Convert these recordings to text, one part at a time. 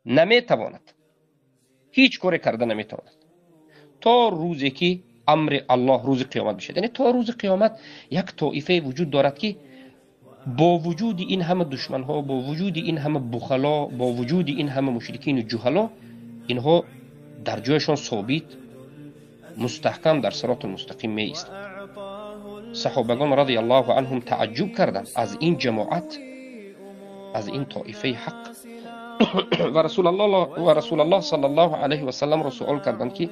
наметавонад, ҳеҷ коре карда наметавонад то рӯзе ки амри Аллоҳ, рӯзи қиёмат бишад. Яъне то рӯзи қиёмат як тоифае вуҷуд дорад, ки бо вуҷуди ин ҳама душманҳо, бо вуҷуди ин ҳама бухало, бо вуҷуди ин ҳама мушрикину ҷуҳало, инҳо дар ҷояшон собит, мустаҳкам дар сироти мустақим меистанд. Саҳобагон радиаллоҳу анҳум тааҷҷуб карданд аз ин ҷамоат, аз ин тоифаи ҳақ, ва Расулаллоҳ саллаллоҳу алайҳи васалламро суол карданд, ки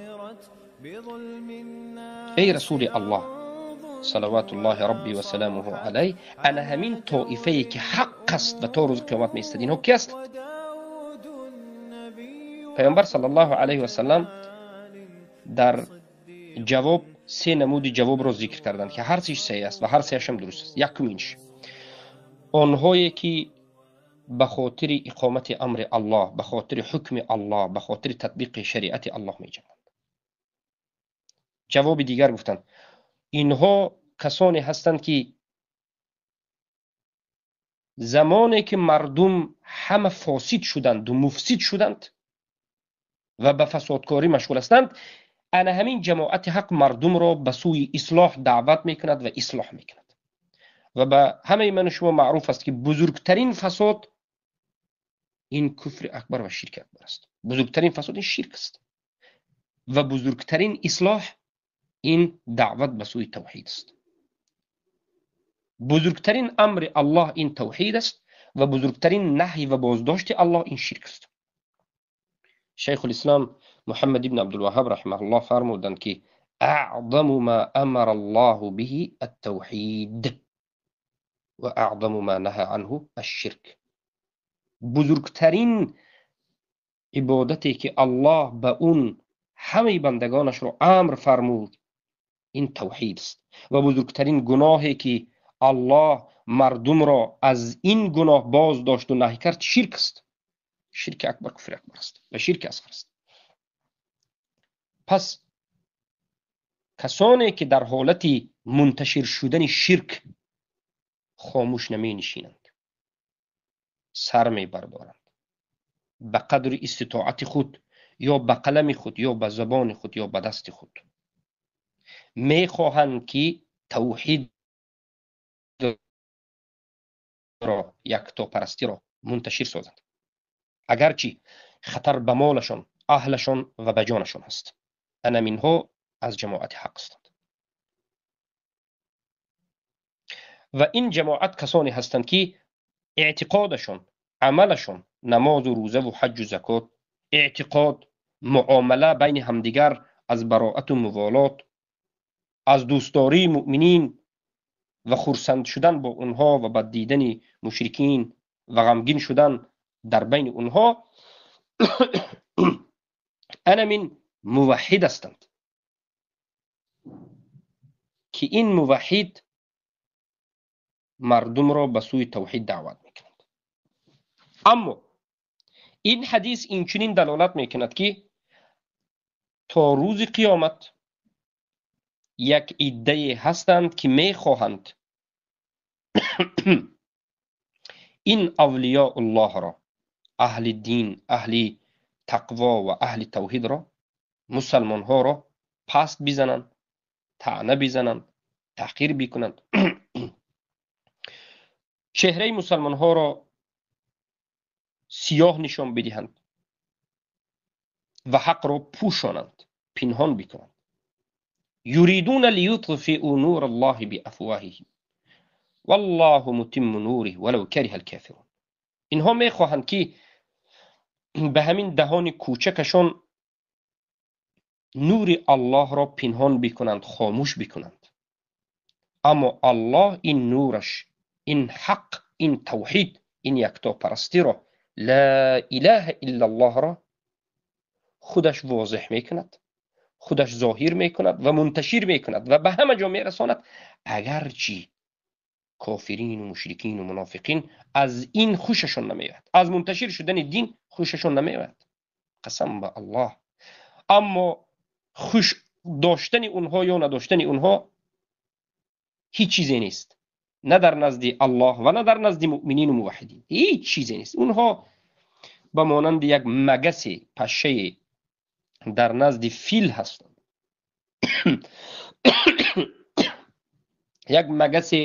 эй Расули Аллоҳ салаватуллоҳи рабби ва саламуҳу алайҳ, ана ҳамин тоифае ки ҳақ аст ва то рӯзи қиёмат меистад, инҳо ки ҳастанд? Пайғамбар саллаллоҳу алайҳи васаллам дар ҷавоб се намуди ҷавобро зикр карданд, ки ҳар сеаш саҳеҳ аст ва ҳар сеашам дуруст аст. Якуминш, онҳое ки ба хотири иқомати амри Аллоҳ, ба хотири ҳукми Аллоҳ, ба хотири татбиқи шариати Аллоҳ меҷанганд. Ҷавоби дигар гуфтанд, инҳо касоне ҳастанд, ки замоне ки мардум ҳама фосид шуданд, муфсид шуданд ва ба фасодкорӣ машғул ҳастанд, ана ҳамин ҷамоати ҳақ мардумро ба сӯи ислоҳ даъват мекунад ва ислоҳ мекунад. Ва ба ҳамаи ману шумо маъруф аст, ки бузургтарин фасод ин куфри акбар ва ширки акбар аст. Бузургтарин фасод ин ширк аст ва бузургтарин ислоҳ ин даъват ба сӯи тавҳид аст. Бузургтарин амри Аллоҳ ин тавҳид аст ва бузургтарин наҳй ва боздошти Аллоҳ ин ширк аст. Шайхулислом Муҳаммад ибн Абдулваҳҳаб раҳимаҳуллоҳ фармуданд, ки аъзаму ма амара Аллоҳу биҳи ат-тавҳид ва аъзаму ма наҳа анҳу аш-ширк. Бузургтарин ибодате ки Аллоҳ ба он ҳамаи бандагонашро амр фармуд ин тавҳид аст ва бузургтарин гуноҳе ки Аллоҳ мардумро аз ин гуноҳ боз дошту наҳй кард ширк аст. Ширки акбар куфри акбар аст ва ширки асғар аст. Пас касоне ки дар ҳолати мунташир шудани ширк хомӯш наменишинанд, сар мебардоранд, ба қадри иститоати худ ё ба қалами худ ё ба забони худ ё ба дасти худ мехоҳанд, ки тавҳидро, яктопарастиро мунташир созанд, агарчи хатар ба молашон, аҳлашон ва ба ҷонашон аст. Ана минҳо аз ҷамоати ҳақ ҳастанд. Ва ин ҷамоат касоне ҳастанд, ки эътиқодашон, амалашон, намозу рӯзаву ҳаҷҷу закот, эътиқод, муомала байни ҳамдигар аз бароату муволот, аз дӯстдории муъминин ва хурсанд шудан бо онҳо ва бад дидани мушрикин ва ғамгин шудан дар байни онҳо, ана мин муваҳҳид ҳастанд, ки ин муваҳҳид мардумро ба сӯи тавҳид даъват мекунад. Аммо ин ҳадис инчунин далолат мекунад, ки то рӯзи қиёмат як иддае ҳастанд, ки мехоҳанд ин авлиёуллоҳро, аҳли дин, аҳли тақво ва аҳли тавҳидро, мусалмонҳоро паст бизананд, таъна бизананд, таҳқир бикунанд, чеҳраи мусалмонҳоро сиёҳ нишон бидиҳанд ва ҳақро пӯшонанд, пинҳон бикунанд. Юридуна лиютфиу нура Аллоҳи биафвоҳиҳим валлоҳу мутимму нуриҳ валав кариҳа алкофирун. Инҳо мехоҳанд, ки ба ҳамин даҳони кӯчакашон нури Аллоҳро пинҳон бикунанд, хомӯш бикунанд. Аммо Аллоҳ ин нураш, ин ҳақ, ин тавҳид, ин яктопарастиро, ла илаҳа иллаллоҳро худаш возеҳ мекунад, худаш зоҳир мекунад ва мунташир мекунад ва ба ҳама ҷо мерасонад, агарчи кофирину мушрикину мунофиқин аз ин хушашон намеояд, аз мунташир шудани дин хушашон намеояд. Қасам ба Аллоҳ. Аммо хуш доштани онҳо ё надоштани онҳо ҳеҷ чизе нест, на дар назди Аллоҳ ва на дар назди муъминину муваҳҳидин ҳеҷ чизе нест. Онҳо Ба монанди як магаси пашшае дар назди фил ҳастанд. Як магасе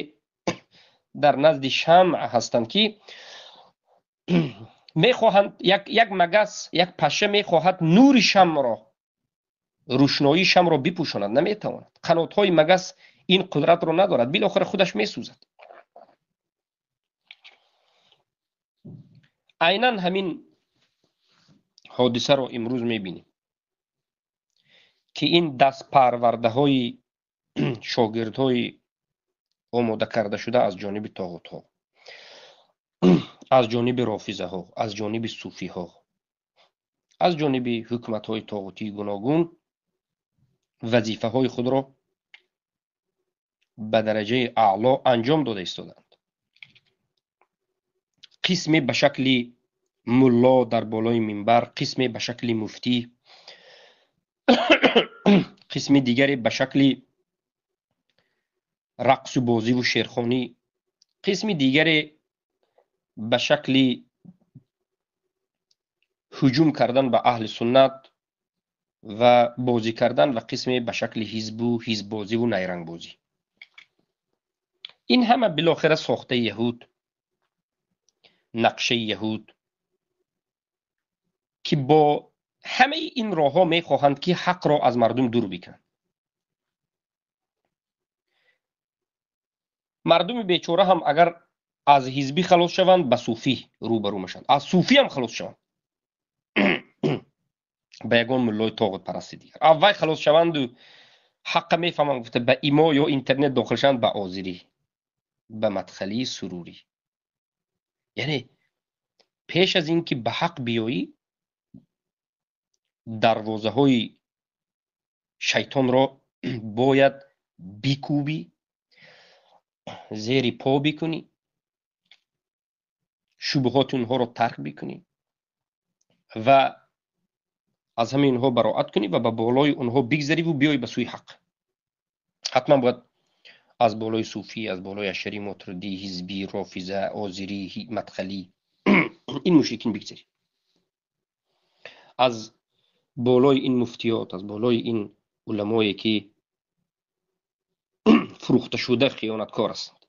дар назди шамъ ҳастанд, ки мехоҳанд як магас, як пашша мехоҳад нури шамъро, рӯшноии шамъро бипӯшонад, наметавонад. Қанотҳои магас ин қудратро надорад, билохира худаш месӯзад. Айнан ҳамин ҳодисаро имрӯз мебинем, ки ин дастпарвардаҳои шогирдҳои омода карда шуда аз ҷониби тоғутҳо, аз ҷониби рофизаҳо, аз ҷониби суфиҳо, аз ҷониби ҳукуматҳои тоғутии гуногун вазифаҳои худро ба дараҷаи аъло анҷом дода истодаанд. Қисме ба шакли мулло дар болои минбар, қисме ба шакли муфтӣ, қисми дигаре ба шакли рақсу бозиву шерхонӣ, қисми дигаре ба шакли ҳуҷум кардан ба аҳли суннат ва бозӣ кардан ва қисме ба шакли ҳизбу ҳизббозиву найрангбозӣ. Ин ҳама билохира сохтаи яҳуд, нақшаи яҳуд, ки бо ҳамаи ин роҳҳо мехоҳанд, ки ҳақро аз мардум дур бикунанд. Мардуми бечора ҳам агар аз ҳизбӣ халос шаванд, ба суфӣ рӯбарӯ мешаванд, аз суфӣ ҳам халос шаванд, ба ягон муллои тоғутпарасти дигар аввай халос шаванду ҳаққа мефаҳманд, гуфта ба имо ё интернет дохил шаванд, ба озирӣ, ба мадхалии сурурӣ. Яъне пеш аз ин ки ба ҳақ биёӣ, дарвозаҳои шайтонро бояд бикӯбӣ, зери по бикунӣ, шубҳоти онҳоро тарк бикунӣ ва аз ҳамаи инҳо бароат кунӣ ва ба болои онҳо бигзариву биёй ба сӯи ҳақ. Ҳатман бояд аз болои суфӣ, аз болои ашарӣ, мотуридӣ, ҳизбӣ, рофиза, озирӣ, мадхалӣ ин мушрикин бигзарӣ, аз болои ин муфтиёт, аз болои ин уламое ки фурӯхташуда хиёнаткор ҳастанд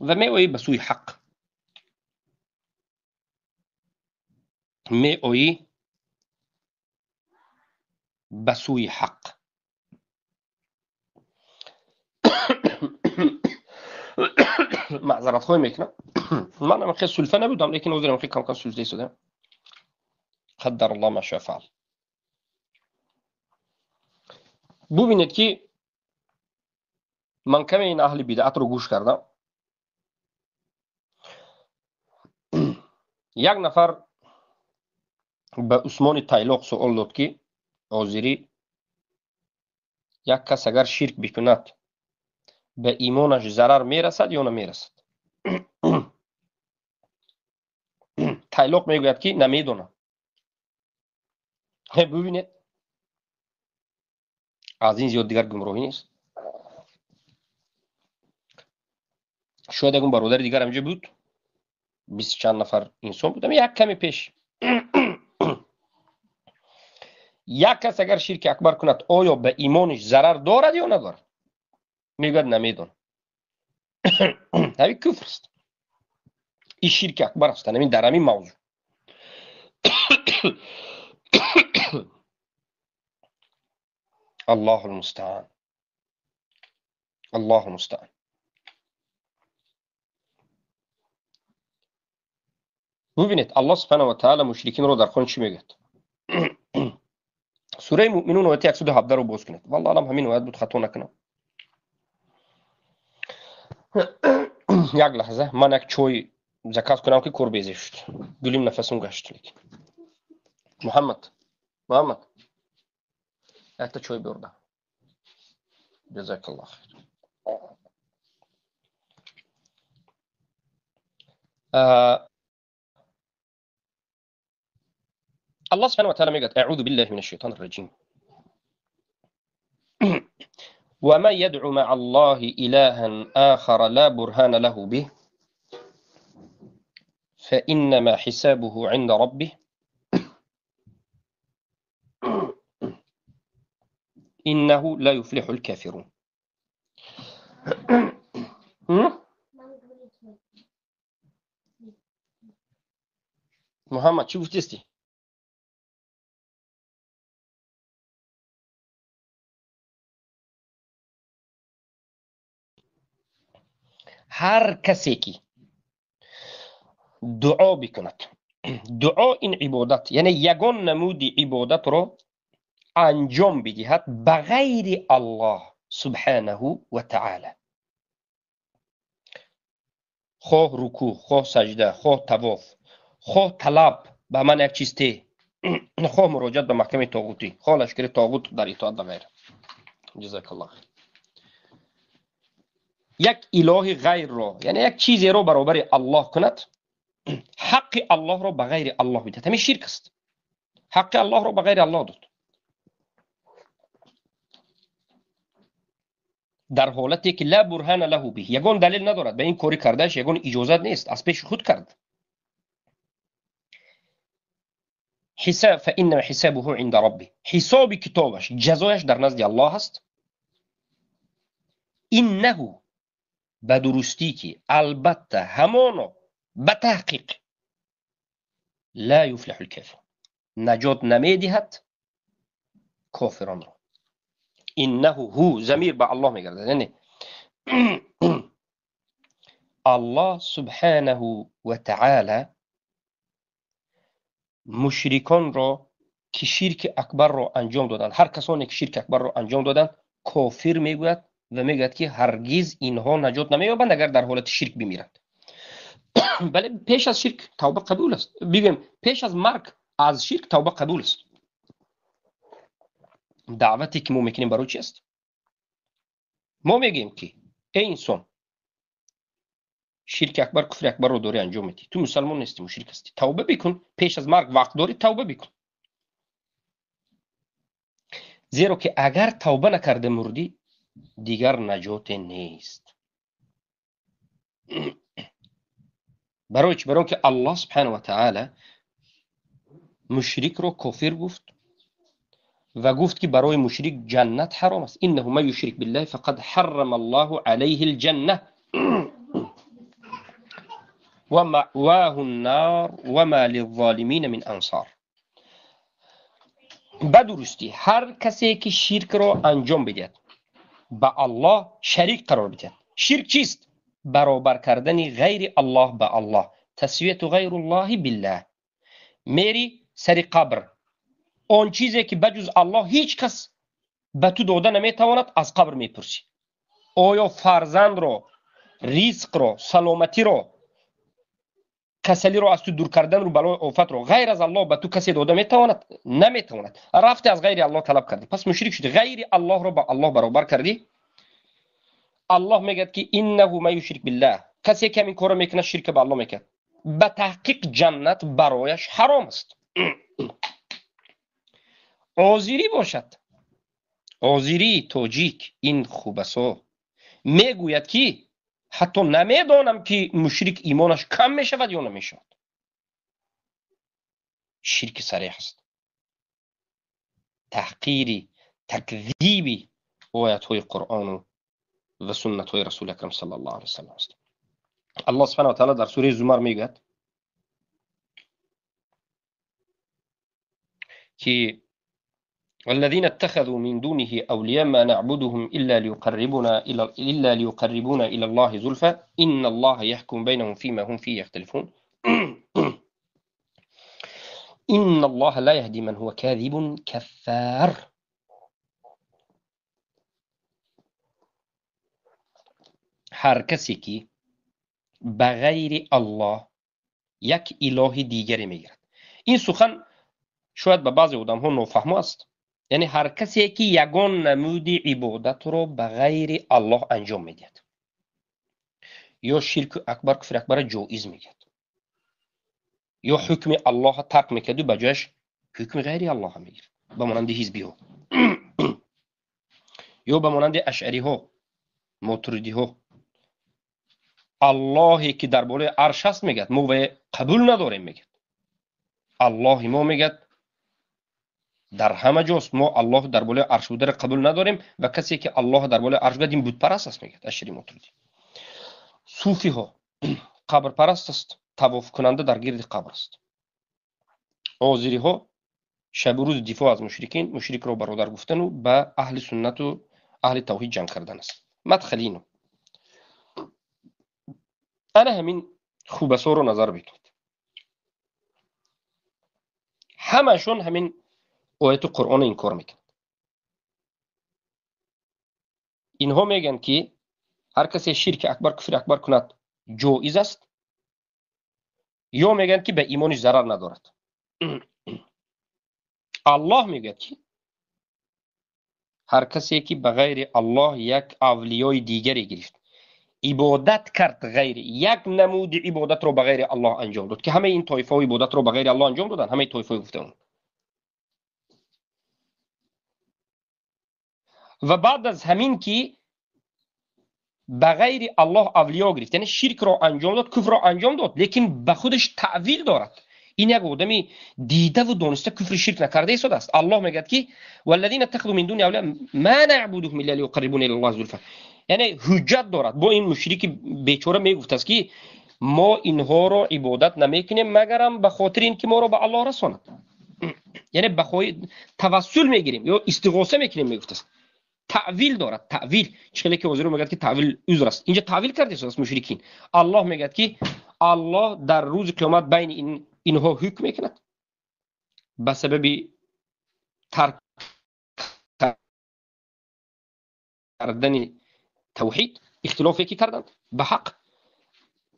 ва меоӣ ба сӯи ҳақ, меоӣ ба сӯи ҳақ. Маъзаратхоҳӣ мекунам, ман ам хеле сулфа набудам, лекин ҳозир хеле кам-кам сулфа истодам. Қаддар Аллоҳ ма шоа фаал. Бубинед, ки ман каме ин аҳли бидаатро гӯш кардам. Як нафар ба Усмони Тайлоқ суол дод, ки озирӣ, як кас агар ширк бикунад, ба имонаш зарар мерасад ё намерасад? Тайлоқ мегӯяд, ки намедонам. Бубинед, аз ин зиёд дигар гумроҳӣ нест. Шояд ягон бародари дигар ҳамҷо буд, бисту чанд нафар инсон буд, як каме пеш. Як кас агар ширки акбар кунад, оё ба имониш зарар дорад ё надорад? Мегӯяд, намедонам. Ҳамин куфр аст, ин ширки акбар аст, ҳамин дар ҳамин мавзӯъ. Аллоҳу лмустаан, Аллоҳу лмустаан. Бубинед, Аллоҳ субҳанаҳу ва таала мушрикинро дар Қуръон чӣ мегӯяд? Сураи Муъминун ояти 117-ро боз кунед. Валлоҳу алам, ҳамин оят буд, хато накунам. Як лаҳза, ман як чой заказ кунам, ки кор безе шуд, гулим нафасум гашт. Лекин Муҳаммад, Муҳаммад, якта чой биёрда. Ҷазакаллоҳ хайр. Аллоҳ субҳанаҳу ва таала мегӯяд: аъузу биллаҳи мина шайтони раҷим. ومن يدع مع الله إلها آخر لا برهان له به. فإنما حسابه عند ربه إنه لا يفلح الكافرون. محمد چی گفتیستی؟ هر کسی که دعا بکند، دعا این عبادت، یعنی یگان نمود عبادت رو انجام بدهد بغیر الله سبحانه و تعالی، خواه رکوع، خواه سجده، خواه طواف، خواه طلب به من یک چیز ته، خواه مراجعت به محکمه طاغوتی، خواه لشکر طاغوت در اطاعت و غیره. جزاک الله خیر. یک اله غیر را، یعنی یک چیزی را برابر الله کند، حق الله را به غیر الله بدهد، همین شرک است. حق الله را به غیر الله داد. در حالتی که لا برهان له به، یگان دلیل ندارد به این کاری کردهش، یگان اجازت نیست، از پیش خود کرد. حساب فإن حسابه عند ربه، حساب کتابش، جزایش در نزد الله است. انه به درستی که البته همانو به تحقیق لا یفلح الکافر، نجات نمیدهد کافران را. انه هو ضمیر به الله میگردد، یعنی الله سبحانه و تعالی مشرکان را که شرک اکبر را انجام دادند، هر کسانی که شرک اکبر را انجام دادند کافر میگوید و میگوید که هرگز اینها نجات نمییابند اگر در حالت شرک بمیرند. بله، پیش از شرک توبه قبول است، بگیم پیش از مرگ از شرک توبه قبول است. دعوتی که ما میکنیم برای چی است؟ ما میگیم که ای انسان، شرک اکبر، کفر اکبر رو داری انجام میدی، تو مسلمان نیستی، مشرک هستی، توبه بکن، پیش از مرگ وقت داری توبه بکن. زیرا که اگر توبه نکرده مردی دیگر نجات نیست. برای چی؟ برای که الله سبحانه و تعالی مشرک رو کافر گفت و گفت که برای مشرک جنت حرام است. انه من یشرک بالله فقد حرم الله علیه الجنه و مأواه النار وما للظالمین من انصار. بدرستی هر کسی که شرک را انجام بدهد، به الله شریک قرار بدهد. شرک چیست؟ برابر کردن غیر الله به الله، تسویت غیر الله بالله. میری سر قبر، آن چیزی که بجز الله هیچ کس به تو داده نمیتواند، از قبر میپرسی. آیا فرزند را، رزق را، سلامتی را، کسلی رو از تو دور کردن رو، بلای آفت رو غیر از الله به تو کسی داده میتواند؟ نمیتواند. رفتی از غیر الله طلب کردی، پس مشرک شدی، غیر الله رو با الله برابر کردی. الله میگه که انه من یشرک بالله، کسی که این کارو میکنه شرک به الله میکنه، به تحقیق جنت برایش حرام است. آذری باشد، آذری تاجیک، این خوبسا میگوید که حتی نمیدانم که مشرک ایمانش کم میشود یا نمیشود. شرک صریح است، تحقیری، تکذیبی آیت های قرآن و سنت های رسول اکرم صلی الله علیه وسلم است. الله سبحانه و تعالی در سوره زمر میگوید که والذين اتخذوا من دونه أولياء ما نعبدهم إلا ليقربونا إلى الله زلفى إن الله يحكم بينهم فيما هم فيه يختلفون إن الله لا يهدي من هو كاذب كفار. هر کسی که بغیر الله یک اله دیگری میگیرد، این سخن شاید به بعضی آدم ها نافهم است. یعنی هر کسی که یگان نمود عبادت رو به غیر الله انجام میدهد، یا شرک اکبر، کفر اکبر جایز میگه، یا حکم الله ترک میکرد و به جایش حکم غیر الله میگیرد، به مانند حزبی ها یا به مانند اشعری ها، ماتریدی ها. Аллоҳе ки дар болои арш аст, мегӯяд, мо вай қабул надорем, мегӯяд. Аллоҳи мо, мегӯяд, дар ҳама ҷост, мо Аллоҳ дар болои арш бударо қабул надорем ва касе ки Аллоҳ дар болои арш буд, ин бутпараст аст, мегӯяд Ашари Мотуридӣ. Суфиҳо қабрпараст аст, тавофкунанда дар гирди қабр аст. Озириҳо шабу рӯз дифоъ аз мушрикин, мушрикро бародар гуфтану ба аҳли суннату аҳли тавҳид ҷанг кардан аст. Мадхалину ана ҳамин хубасоро назар бикунед. Ҳамашон ҳамин ояту Қуръонро инкор мекунанд. Инҳо мегӯянд ки ҳар касе ширки акбар, куфри акбар кунад, ҷоиз аст, ё мегӯянд ки ба имониш зарар надорад. Аллоҳ мегӯяд ки ҳар касе ки ба ғайри Аллоҳ як авлиёи дигаре гирифт, ибодат кард, ғайри як намуди ибодатро ба ғайри Аллоҳ анҷом дод, ки ҳамаи ин тоифаҳо ибодатро ба ғайри Аллоҳ анҷом доданд, ҳамаи тоифаҳои гуфтаон. Ва баъд аз ҳамин ки ба ғайри Аллоҳ авлиё гирифт, яъне ширкро анҷом дод, куфрро анҷом дод, лекин ба худаш таъвил дорад. Ин як одами дидаву дониста куфри ширк накарда истодааст. Аллоҳ мегӯяд ки валлазина аттахазу мин дуни авлия ма наъбудуҳум илла лиюқаррибуна илаллоҳи зулфа. Яъне ҳуҷҷат дорад. Бо ин мушрики бечора мегуфтааст ки мо инҳоро ибодат намекунем, магарам ба хотири ин ки моро ба Аллоҳ расонад. Яъне ба тавассул мегирем ё истиғоса мекунем, мегуфтааст. Таъвил дорад, таъвил. Чӣ хеле ки ҳозиро мегӯяд ки таъвил узр аст. Инҷа таъвил кардааст мушрикин. Аллоҳ мегӯяд ки Аллоҳ дар рӯзи қиёмат байни инҳо ҳукм мекунад ба сабаби тарк кардани тавҳид, ихтилофе ки карданд ба ҳақ.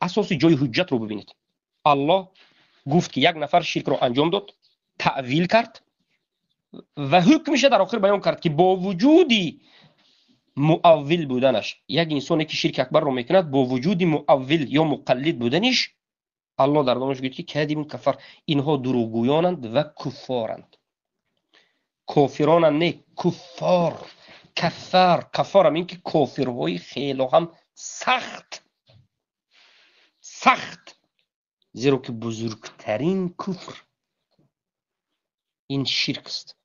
Асоси ҷои ҳуҷҷатро бибинед. Аллоҳ гуфт ки як нафар ширкро анҷом дод, таъвил кард ва ҳукмиша дар охир баён кард ки бо вуҷуди муаввил буданаш, як инсоне ки ширки акбарро мекунад, бо вуҷуди муаввил ё муқаллид буданиш, Аллоҳ дар домаш гуфт ки кадибун кафар, инҳо дурӯғгӯёнанд ва куффоранд. Кофиронанд не, куффор. Кафар, кафарам ин ки кофирҳои хело ҳам сахт, сахт, зеро ки бузургтарин куфр ин ширк аст.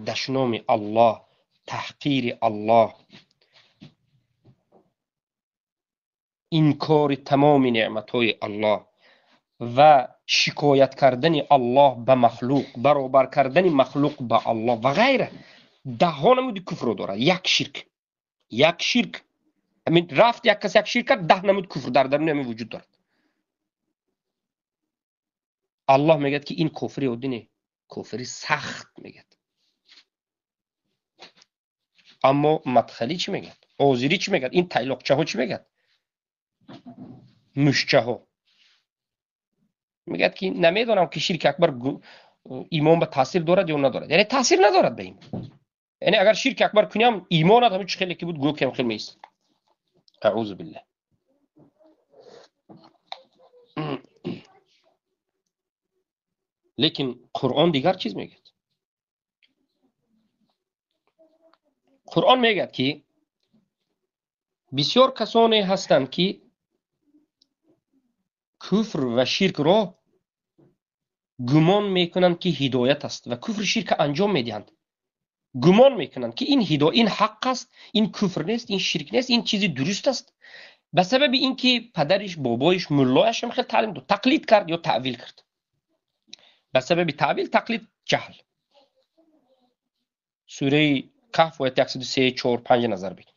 Дашноми Аллоҳ, таҳқири Аллоҳ, инкори тамоми неъматҳои Аллоҳ ва шикоят кардани Аллоҳ ба махлуқ, баробар кардани махлуқ ба Аллоҳ ва ғайра. Даҳҳо намуди куфрро дорад. Як ширк, як ширк. Ҳамин рафт як кас як ширк кард, 10 намуд куфр дар даруни ҳамин вуҷуд дорад. Аллоҳ мегӯяд ки ин кофири оддӣ не, кофири сахт мегӯяд. Аммо мадхалӣ чӣ мегӯяд? Озирӣ чӣ мегӯяд? Ин тайлоқчаҳо чӣ мегӯяд? Мушчаҳо мегӯяд ки намедонам ки ширки акбар имон ба таъсир дорад ё надорад. Яъне таъсир надорад ба имон. Яъне агар ширки акбар куням, имонат ҳамин чӣ хеле ки буд, гӯё ки ҳам хел меистад. Аъузу биллаҳ. Лекин Қуръон дигар чиз мегӯяд. Қуръон мегӯяд ки бисёр касоне ҳастанд ки куфр ва ширкро гумон мекунанд ки ҳидоят аст ва куфр ширк анҷом медиҳанд. Гумон мекунанд ки ин ҳидоят, ин ҳақ аст, ин куфр нест, ин ширк нест, ин чизи дуруст аст. Ба сабаби ин ки падариш, бобоиш, муллояш ҳам хел таълим дод, тақлид кард ё таъвил кард. Ба сабаби таъвил, тақлид, ҷаҳл. Сураи Каҳф ояти 103, 4, 5 назар бикунед.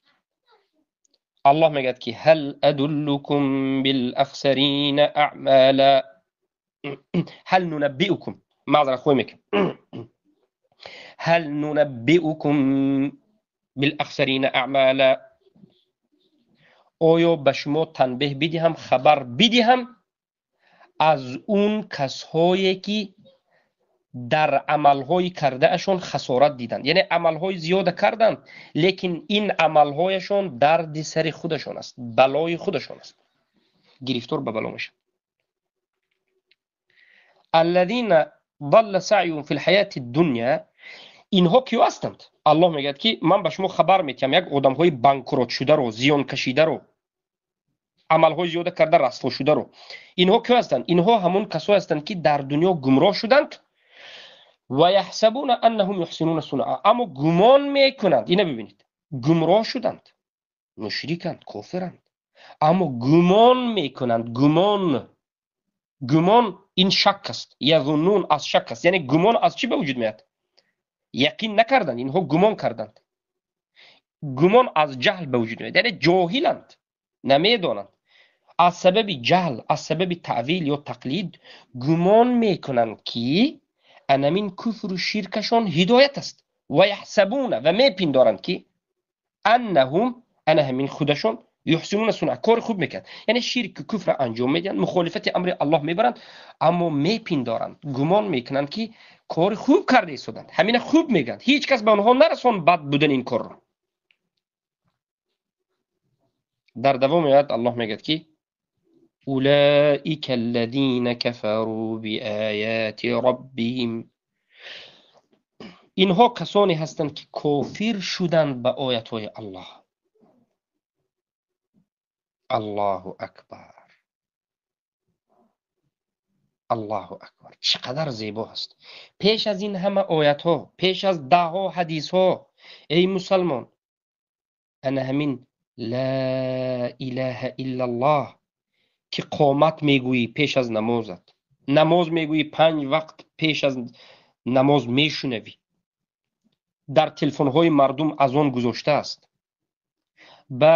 Аллоҳ мегӯяд ки ҳал адуллукум билахсарина аъмала ҳал нунаббиукум, маъзарат хоҳӣ мекунем, ҳал нунаббиукум билахсарина аъмала, оё ба шумо танбеҳ бидиҳам, хабар бидиҳам аз он касҳое ки дар амалҳои кардаашон хасорат диданд, яъне амалҳои зиёда карданд, лекин ин амалҳояшон дарди сари худашон аст, балои худашон аст, гирифтор ба бало мешаванд. Аллазина далла саъюҳум фил ҳаяти дунё, инҳо киё ҳастанд? Аллоҳ мегӯяд ки ман ба шумо хабар метиҳам як одамҳои банкрот шударо, зиён кашидаро Амалҳои зиёда карда расво шударо. Инҳо кӣ ҳастанд? Инҳо ҳамон касое ҳастанд, ки дар дунё гумроҳ шуданд ва яҳсабуна аннаҳум юҳсинуна сунъа, аммо гумон мекунанд. Ина бибинед, гумроҳ шуданд, мушриканд, кофиранд, аммо гумон мекунанд. Гумон ин шак аст, язуннун аз шак аст, яъне гумон аз чӣ ба вуҷуд меояд? Яқин накарданд, инҳо гумон карданд. Гумон аз ҷаҳл ба вуҷуд меояд, яъне ҷоҳиланд, намедонанд. Аз сабаби ҷаҳл, аз сабаби таъвил ё тақлид гумон мекунанд, ки анамин куфру ширкашон ҳидоят аст. Ва яҳсабуна, ва мепиндоранд, ки аннаҳум, ана ҳамин худашон, юҳсинуна сунъа, кори хуб мекунанд. Яъне ширку куфра анҷом медиҳанд, мухолифати амри Аллоҳ мебаранд, аммо мепиндоранд, гумон мекунанд, ки кори хуб карда истоданд, ҳамина хуб мегӯянд. Ҳеҷ кас ба онҳо нарасон бад будани ин корро. Дар давоми оят Аллоҳ мегӯяд, ки улаика аллазина кафару биояти раббиҳим, инҳо касоне ҳастанд, ки кофир шуданд ба оятҳои Аллоҳ. Аллоҳу акбар, Аллоҳу акбар, чӣ қадар зебо аст. Пеш аз ин ҳама оятҳо, пеш аз даҳҳо ҳадисҳо, эй мусалмон, ана ҳамин ла илаҳа иллаллоҳ ки қомат мегӯӣ пеш аз намозат, намоз мегӯӣ 5 вақт пеш аз намоз мешунавӣ, дар телефонҳои мардум азон гузоштааст, ба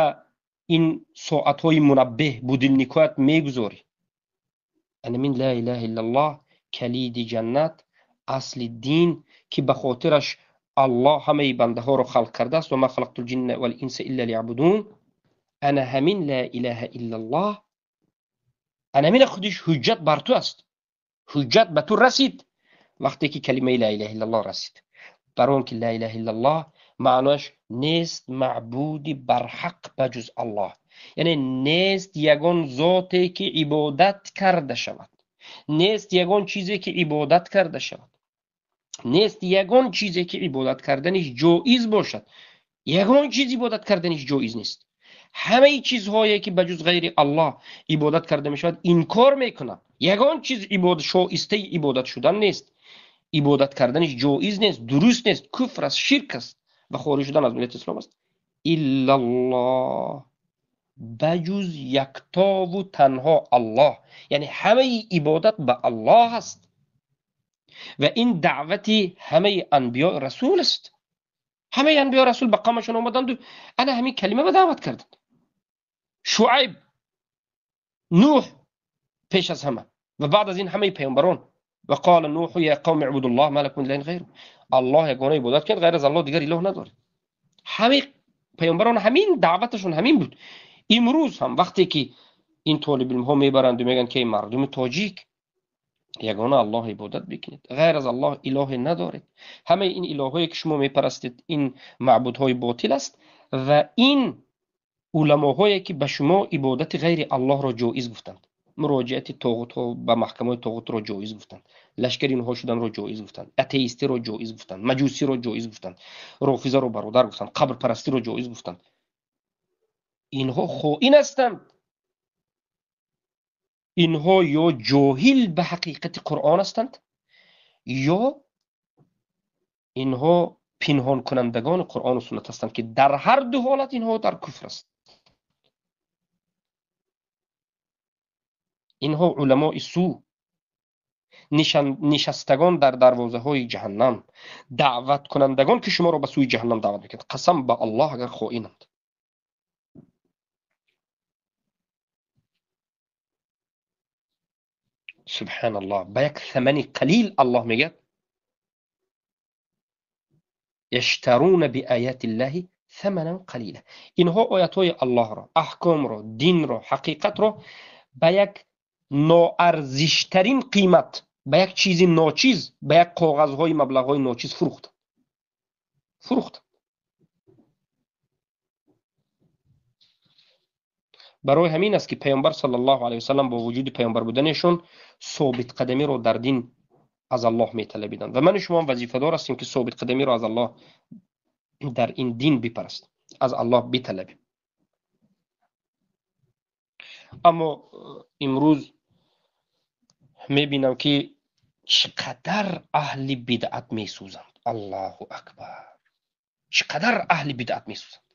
ин соатҳои мунаббеҳ будильникоят мегузорӣ. Анамин ла илаҳа иллаллоҳ калиди ҷаннат, асли дин, ки ба хотираш Аллоҳ ҳамаи бандаҳоро халқ кардааст. Ва ма халақтул ҷинна вал инса илла лияъбудун. Ана ҳамин ла илаҳа иллаллоҳ, ана ҳамина худиш ҳуҷҷат бар ту аст. Ҳуҷҷат ба ту расид вақте ки калимаи ла илаҳа иллаллоҳ расид. Бар он ки ла илаҳа иллаллоҳ маънояш нест маъбуди барҳақ ба ҷуз Аллоҳ, яъне нест ягон зоте ки ибодат карда шавад, нест ягон чизе ки ибодат карда шавад, нест ягон чизе ки ибодат карданиш ҷоиз бошад, ягон чиз ибодат карданиш ҷоиз нест. Ҳамаи чизҳое ки ба ҷуз ғайри Аллоҳ ибодат карда мешавад инкор мекунад. Ягон чиз шоистаи ибодат шудан нест, ибодат карданиш ҷоиз нест, дуруст нест, куфр аст, ширк аст ва хориҷ шудан аз миллати ислом аст. Иллаллоҳ, ба ҷуз яктову танҳо Аллоҳ, яъне ҳамаи ибодат ба Аллоҳ аст ва ин даъвати ҳамаи анбиё расул аст. Ҳамаи анбиё расул ба қавмашон омаданду ана ҳамин калима ба даъват карданд. Шуайб, Нуҳ пеш аз ҳама ва баъд аз ин ҳамаи паёмбарон. Ва қола Нуҳу я қавми ибудуллоҳ ма лакум мин илаҳин ғайруҳ, Аллоҳ ягона ибодат кунед, ғайр аз Аллоҳ дигар илоҳ надоред. Ҳамаи паёмбарон ҳамин даъваташон ҳамин буд. Имрӯз ҳам вақте ки ин толибилмҳо мебаранду мегӯянд, ки эй мардуми тоҷик, ягона Аллоҳ ибодат бикунед, ғайр аз Аллоҳ илоҳе надоред, ҳамаи ин илоҳое ки шумо мепарастед ин маъбудҳои ботил аст ва ин уламоҳое ки ба шумо ибодати ғайри Аллоҳро ҷоиз гуфтанд, муроҷиати тоғутҳо ба маҳкамаҳои тоғутро ҷоиз гуфтанд, лашкари инҳо шуданро ҷоиз гуфтанд, атеистиро ҷоиз гуфтанд, маҷусиро ҷоиз гуфтанд, рофизаро бародар гуфтанд, қабрпарастиро ҷоиз гуфтанд. Инҳо хоин ҳастанд. Инҳо ё ҷоҳил ба ҳақиқати Қуръон ҳастанд, ё инҳо пинҳонкунандагони Қуръону суннат ҳастанд, ки дар ҳар ду ҳолат инҳо дар куфр аст. Инҳо уламои су, нишастагон дар дарвозаҳои ҷаҳаннам, даъваткунандагон ки шуморо ба сӯи ҷаҳаннам даъват мекунанд. Қасам ба Аллоҳ агар хоинанд. Субҳаналлоҳ, ба як самани қалил Аллоҳ мегӯяд яштаруна биоятиллаҳи саманан қалила. Инҳо оятҳои Аллоҳро, аҳкомро, динро, ҳақиқатро ба як ноарзиштарин қимат, ба як чизи ночиз, ба як коғазҳои маблағҳои ночиз фурӯхтанд. Фурӯхтанд. Барои ҳамин аст ки паёмбар саллаллоҳу алайҳи васаллам бо вуҷуди паёмбар буданашон собитқадамиро дар дин аз Аллоҳ металабиданд ва ману шумо ҳам вазифадор ҳастем ки собитқадамиро аз Аллоҳ дар ин дин бипарастем, аз Аллоҳ биталабем. Аммо имрӯз мебинам, ки чӣ қадар аҳли бидъат месӯзанд. Аллоҳу акбар, чӣ қадар аҳли бидъат месӯзанд.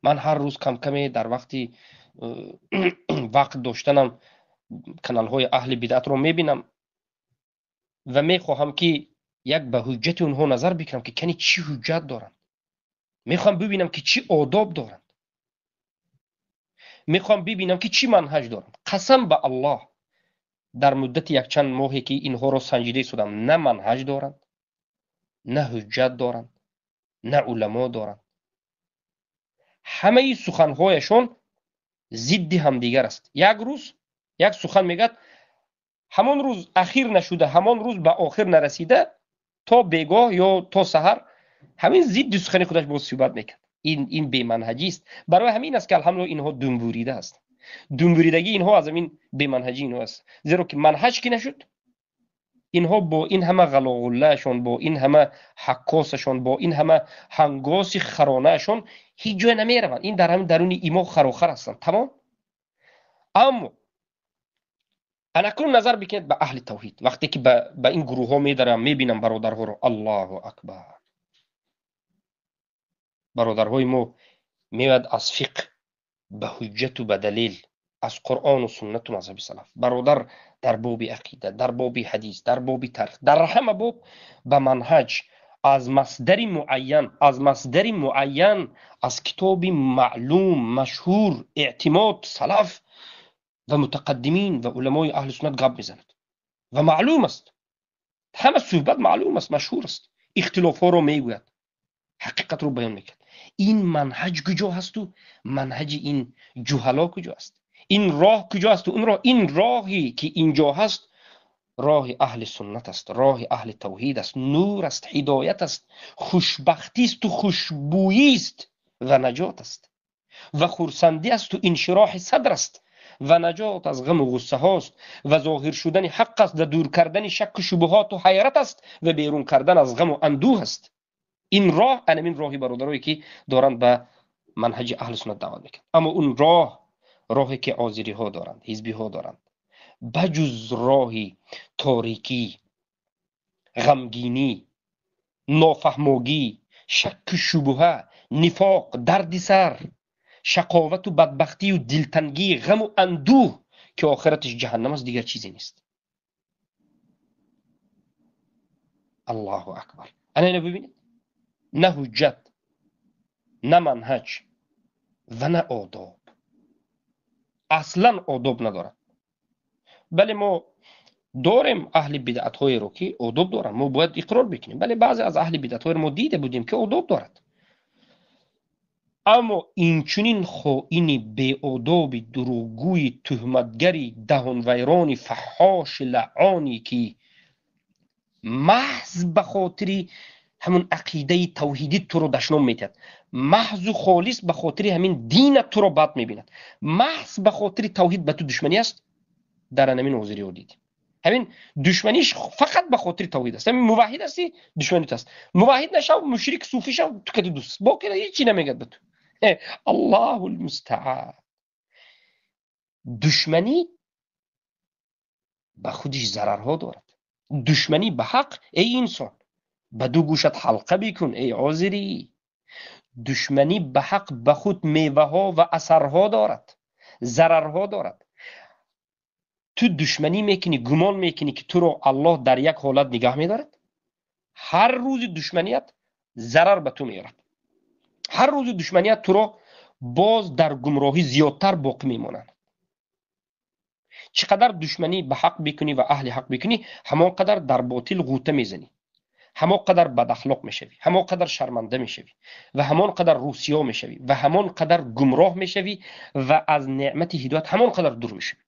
Ман ҳар рӯз камкаме дар вақти вақт доштанам каналҳои аҳли бидъатро мебинам ва мехоҳам, ки як ба ҳуҷҷати онҳо назар бикунам, ки кани чӣ ҳуҷҷат доранд. Мехоҳам бибинам, ки чӣ одоб доранд. Мехоҳам бибинам, ки чӣ манҳаҷ доранд. Қасам ба Аллоҳ, дар муддати якчанд моҳе, ки инҳоро санҷида истодам, на манҳаҷ доранд, на ҳуҷҷат доранд, на уламо доранд. Ҳамаи суханҳояшон зидди ҳамдигар аст. Як рӯз як сухан мегӯяд, ҳамон рӯз ахир нашуда, ҳамон рӯз ба охир нарасида, то бегоҳ ё то саҳар ҳамин зидди сухани худаш боз суҳбат мекард. Ин беманҳаҷист. Барои ҳамин аст, ки алҳамдулилла инҳо думбурида ҳастанд. Думбуридагии инҳо аз ҳамин беманҳаҷии инҳо аст, зеро ки манҳаҷ ки нашуд, инҳо бо ин ҳама ғалоғуллаашон, бо ин ҳама ҳаккосашон, бо ин ҳама ҳангоси харонаашон ҳеҷ ҷое намераванд. Ин дар ҳамин даруни имо харохар ҳастанд, тамом. Аммо анакнун назар бикунед ба аҳли тавҳид. Вақте ки ба ин гурӯҳҳо медарам, мебинам бародарҳоро, Аллоҳу акбар, бародарҳои мо меояд аз фиқҳ ба ҳуҷҷату ба далел, аз Қуръону суннату мазҳаби салаф. Бародар дар боби ақида, дар боби ҳадис, дар боби тарих, дар ҳама боб ба манҳаҷ, аз масдари муайян, аз масдари муайян, аз китоби маълум, машҳур, эътимод, салаф ва мутақаддимин ва уламои аҳли суннат гап мезанад. Ва маълум аст, ҳама суҳбат маълум аст, машҳур аст, ихтилофҳоро мегӯяд, ҳақиқатро баён мекунад. Ин манҳаҷ куҷо ҳасту манҳаҷи ин ҷуҳало куҷо аст? Ин роҳ куҷо асту он роҳ? Ин роҳе, ки инҷо ҳаст, роҳи аҳли суннат аст, роҳи аҳли тавҳид аст, нур аст, ҳидоят аст, хушбахтисту хушбӯист ва наҷот аст ва хурсандӣ асту иншироҳи садр аст ва наҷот аз ғаму ғуссаҳост ва зоҳир шудани ҳақ аст ва дур кардани шакку шубҳоту ҳайрат аст ва берун кардан аз ғаму андӯҳ аст. Ин роҳ анамин роҳи бародарое, ки доранд ба манҳаҷи аҳли суннат даъват мекунанд. Аммо он роҳ, роҳе ки озириҳо доранд, ҳизбиҳо доранд, ба ҷуз роҳи торикӣ, ғамгинӣ, нофаҳмогӣ, шакку шубҳа, нифоқ, дарди сар, шақовату бадбахтию дилтангӣ, ғаму андӯҳ, ки охираташ ҷаҳаннам аст, дигар чизе нест. Аллоҳу акбар! Ана ина бибинед, на ҳуҷҷат, на манҳаҷ ва на одоб. Аслан одоб надорад. Бале, мо дорем аҳли бидъатҳоеро, ки одоб доранд, мо бояд иқрор бикунем. Бале, баъзе аз аҳли бидъатҳоеро мо дида будем, ки одоб дорад, аммо инчунин хоини беодоби, дурӯғгӯи, туҳматгари, даҳонвайрони, фаҳҳоши, лаъоне, ки маҳз ба хотири ҳамун ақидаи тавҳидӣ туро дашном метиҳад, маҳзу холис ба хотири ҳамин динат туро бад мебинад, маҳз ба хотири тавҳид ба ту душманӣ аст, дар анамин ҳозириҳо дидем. Ҳамин душманиш фақат ба хотири тавҳид аст. Ҳамин муваҳҳид ҳастӣ, душмани ту аст. Муваҳҳид нашав, мушрик, суфӣ шав, ту кати дӯст аст, боқӣ ҳечи намегӯяд ба ту. Аллоҳу лмустаан. Душманӣ ба худиш зарарҳо дорад. Душманӣ ба ҳақ, эй инсон, ба ду гӯшат ҳалқа бикун, эй ҳозирӣ. Душманӣ ба ҳақ ба худ меваҳо ва асарҳо дорад, зарарҳо дорад. Ту душманӣ мекунӣ, гумон мекунӣ, ки туро Аллоҳ дар як ҳолат нигаҳ медорад. Ҳар рӯзи душманият зарар ба ту меорад. Ҳар рӯзи душманият туро боз дар гумроҳӣ зиёдтар боқӣ мемонад. Чӣ қадар душманӣ ба ҳақ бикунӣ ва аҳли ҳақ бикунӣ, ҳамон қадар дар ботил ғӯта мезанӣ, ҳамон қадар бадахлоқ мешавӣ, ҳамон қадар шарманда мешавӣ ва ҳамон қадар рӯсиё мешавӣ ва ҳамон қадар гумроҳ мешавӣ ва аз неъмати ҳидоят ҳамон қадар дур мешавӣ.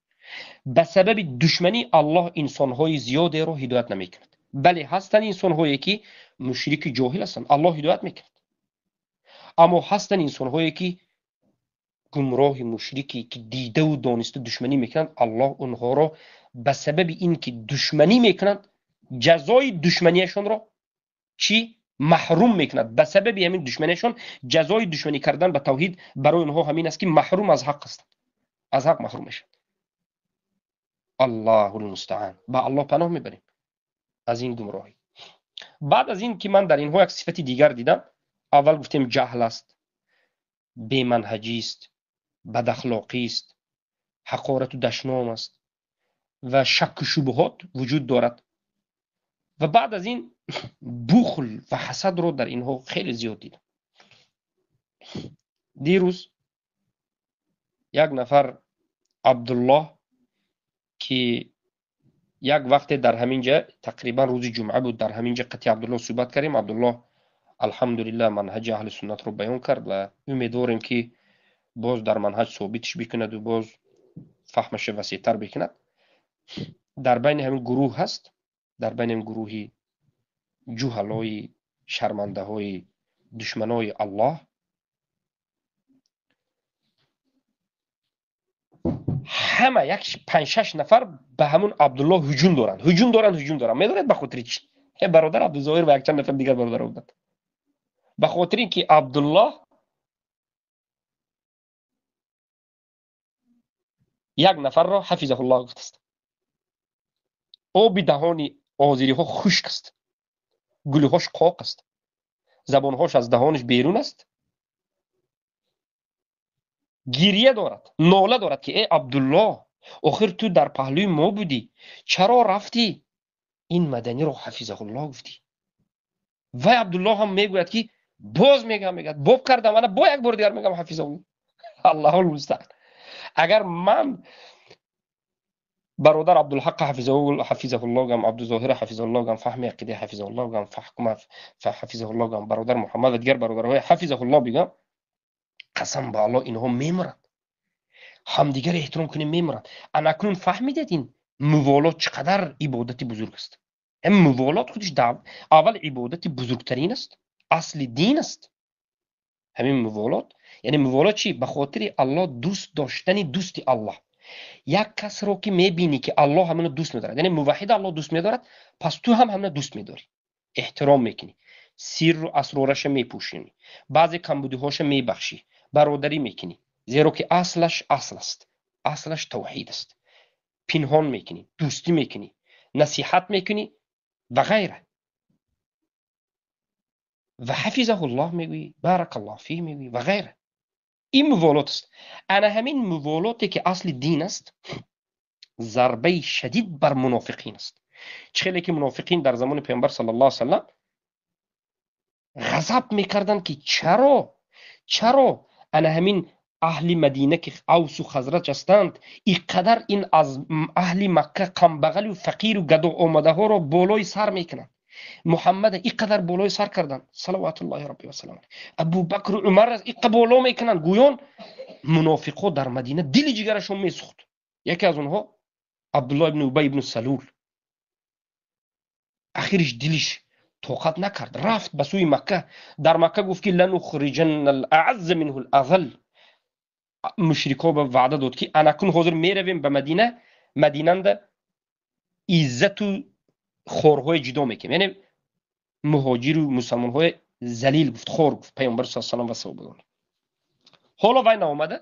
Ба сабаби душманӣ Аллоҳ инсонҳои зиёдеро ҳидоят намекунад. Бале, ҳастанд инсонҳое, ки мушрики ҷоҳил ҳастанд, Аллоҳ ҳидоят мекунад. Аммо ҳастанд инсонҳое, ки гумроҳи мушрике, ки дидаву дониста душманӣ мекунанд, Аллоҳ онҳоро ба сабаби ин ки душманӣ мекунанд, ҷазои душманияшонро чӣ маҳрум мекунад. Ба сабаби ҳамин душманияшон, ҷазои душманӣ кардан ба тавҳид барои онҳо ҳамин аст, ки маҳрум аз ҳақ ҳастанд. Аз ҳақ маҳрум мешавад. Аллоҳул мустаъан. Ба Аллоҳ паноҳ мебарем аз ин гумроҳӣ. Баъд аз ин ки ман дар инҳо як сифати дигар дидам, аввал гуфтем ҷаҳл аст, беманҳаҷист, бадахлоқист, ҳақорату дашном аст ва шакку шубҳот вуҷуд дорад. Ва баъд аз ин бухл ва ҳасадро дар инҳо хеле зиёд дидам. Дирӯз як нафар Абдуллоҳ ки як вақте дар ҳамин ҷа, тақрибан рӯзи ҷумъа буд, дар ҳамин ҷа қатъи Абдуллоҳ суҳбат кардем. Абдуллоҳ алҳамдулиллаҳ манҳаҷи аҳли суннатро баён кард ва умедворем ки боз дар манҳаҷ собитш бикунаду боз фаҳмаша васеътар бикунад. Дар байни ҳамин гурӯҳ ҳаст, дар байни ҳамин гурӯҳи ҷуҳалои шармандаҳои душманои Аллоҳ ҳама як 5-6 нафар ба ҳамун Абдуллоҳ ҳуҷум доранд, ҳуҷум доранд, ҳуҷум доранд. Медонед ба хотири чӣ? Бародар Абдузоҳир ва якчанд нафар дигар бародаро буданд. Ба хотири ин ки Абдуллоҳ як нафарро ҳафизаҳуллоҳ гуфтааст. Оби даҳони озириҳо хушк аст, гулиҳош қоқ аст, забонҳош аз даҳонаш берун аст, гирия дорад, нола дорад ки э Абдуллоҳ, охир ту дар паҳлӯи мо будӣ, чаро рафтӣ ин маданиро ҳафизаҳуллоҳ гуфтӣ? Вай Абдуллоҳ ҳам мегӯяд ки боз мегӯям, мегӯяд боб кардам, ана бо як бор дигар мегӯям ҳафизаҳуллоҳ. Аллоҳул мустаъан. Агар ман бародар Абдулҳақ ҳафизаҳуллоҳ гам, Абдузоҳир ҳафизаҳуллоҳ гам, фаҳми ақида ҳафизаҳуллоҳ гам, фаҳкума ҳафизаҳуллоҳ гам, бародар Муҳаммад ва дигар бародарҳои ҳафизаҳуллоҳ бигам, қасам ба Аллоҳ инҳо мемуранд. Ҳамдигар эҳтиром кунем, мемуранд. Анакнун фаҳмидед ин муволот чӣ қадар ибодати бузург аст. Ҳам муволот худиш аввал ибодати бузургтарин аст, асли дин аст. Ҳамин муволот, яъне муволот чӣ? Ба хотири Аллоҳ дӯст доштани дӯсти Аллоҳ. Як касро ки мебинӣ ки Аллоҳ ҳаминро дӯст медорад, яъне муваҳҳид Аллоҳ дӯст медорад, пас ту ҳам ҳаминро дӯст медорӣ, эҳтиром мекунӣ, сирру асрораша мепӯшонӣ, баъзе камбудиҳоша мебахшӣ, бародарӣ мекунӣ, зеро ки аслаш асл аст, аслаш тавҳид аст. Пинҳон мекунӣ, дӯстӣ мекунӣ, насиҳат мекунӣ ва ғайра. Ва ҳафизаҳуллоҳ мегӯӣ, баракаллоҳ фиҳ мегӯӣ ва ғайра. Ин муволот аст. Ана ҳамин муволоте ки асли дин аст, зарбаи шадид бар мунофиқин аст. Чӣ хеле ки мунофиқин дар замони паёмбар саллаллоҳу алайҳи васаллам ғазаб мекарданд ки чаро ана ҳамин аҳли Мадина ки Авсу Хазраҷ ҳастанд, ин қадар ин аз аҳли Макка камбағалу фақиру гадо омадаҳоро болои сар мекунанд. Муҳаммада ин қадар болои сар карданд, салаватуллоҳи рабби васалам алайҳ. Абубакру Умар ин қадар боло мекунанд. Гӯён мунофиқҳо дар Мадина дили ҷигарашон месӯхт. Яке аз онҳо Абдуллоҳ ибни Убай ибни Салул. Ахириш дилиш тоқат накард, рафт ба сӯи Макка. Дар Макка гуфт ки ланухриҷанна ал-аъзза минҳу ал-азал. Мушрикҳо ба ваъда дод ки анакун ҳозир меравем ба Мадина, Мадинанда иззату хорҳои ҷудо мекунем, яъне муҳоҷиру мусалмонҳои залил гуфт, хор гуфт паёмбар саллаллоҳу алайҳи васаллам ва саҳобагон. Ҳоло вай наомада,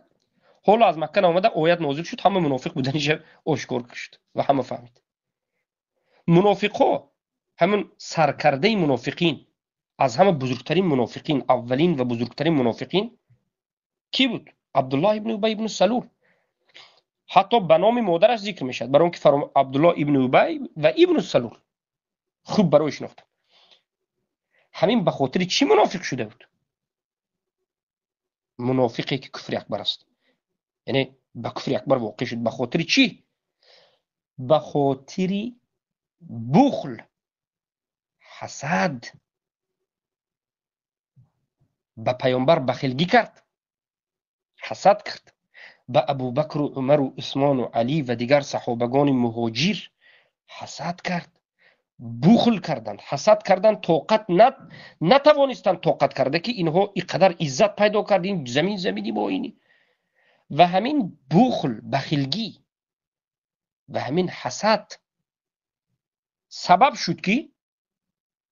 ҳоло аз Макка наомада, оят нозил шуд, ҳама мунофиқ буданиша ошкор шуд ва ҳама фаҳмид. Мунофиқҳо, ҳамин саркардаи мунофиқин, аз ҳама бузургтарин мунофиқин, аввалин ва бузургтарин мунофиқин ки буд? Абдуллоҳ ибни Убай ибни Салул. Ҳатто ба номи модараш зикр мешавад, барои он ки Абдуллоҳ ибни Убай ва ибни Салул хуб барои шинохтанд. Ҳамин ба хотири чӣ мунофиқ шуда буд? Мунофиқе ки куфри акбар аст, яъне ба куфри акбар воқеъ шуд. Ба хотири чӣ? Ба хотири бухл, ҳасад. Ба паёмбар бахилгӣ кард, ҳасад кард, ба Абубакру Умару Усмону Алӣ ва дигар саҳобагони муҳоҷир ҳасад кард, бухл карданд, ҳасад карданд, тоқат натавонистанд тоқат карда ки инҳо ин қадар иззат пайдо кард, ин замин замини мо ини. Ва ҳамин бухл, бахилгӣ ва ҳамин ҳасад сабаб шуд ки